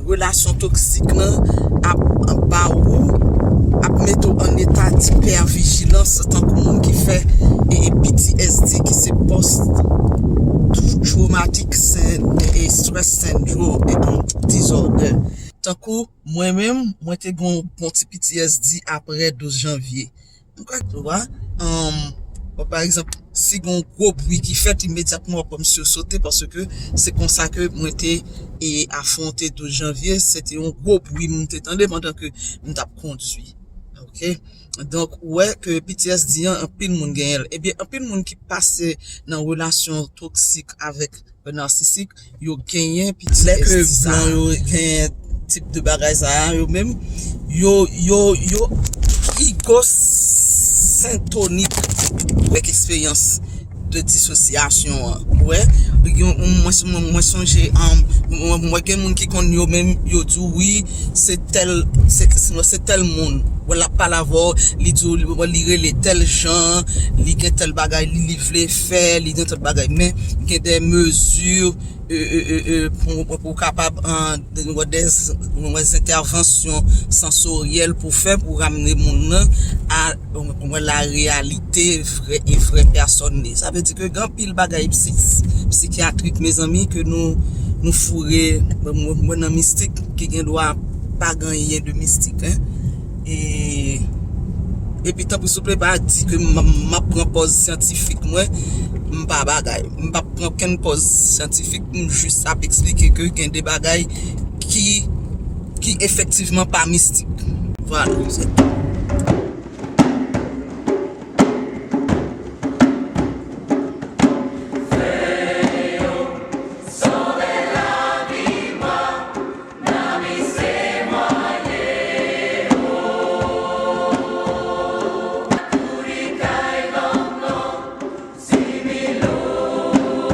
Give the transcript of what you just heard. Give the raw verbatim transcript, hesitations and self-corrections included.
Relasyon toksik lan ap ba ou, ap mete w an eta dipèvijilans, tankou moun ki fè e, e P T S D, ki se post traumatic sen- e stress syndrome e, um, disorder. Tankou mwen menm, mwen te gen yon bon ti P T S D apre douz janvye. Ou ka, ou wè, um, bon, pa egzanp, si gen yon gwo bri ki fèt, imedyatman w ap wè m sisote, paske se konsa ke mwen te e afwonte douz janvye. Se te yon gwo bri m te tande pandan ke m t ap kondwi. Oke? Donk, ou wè ke P T S D an, anpil moun genyen l. Ebyen, anpil moun ki pase nan relasyon toksik avèk narsisik, yo genyen P T S D sa. Lè ke blan yo genyen tip de bagay sa a, yo menm, yo, yo, yo egosentonik avèk eksperyans de disosyasyon an. Ou wè, yon, mwen, mwen, mwen sonje, um, mwen, mwen gen moun ki konn yo menm, yo di w, wi, se tèl, se, se, se tèl moun. Wè, l ap pale avè w, li di w, li, li rele tèl jan, li gen tèl bagay, li, li vle fè, li gen tèl bagay. Men, gen de mezi, e, e, e, e, pou, pou w kapab, an, wè de, wè entèvansyon sansoryèl pou fè, pou ramne moun nan a, wè, la reyalite vrè e vrè pèsòn li. Sa vle di ke gen anpil bagay psi-, sikyatrik, mezanmi, ke nou, nou foure, mwen, mwen nan mistik, ki gen dwa pa gen anyen de mistik, en. E, epi, tanpri, souple, pa di ke m, m ap pran pòz syantifik mwen, m pa bagay. M p ap pran okenn pòz syantifik, m jis ap eksplike ke gen de bagay ki, ki efektivman pa mistik. Vwala, se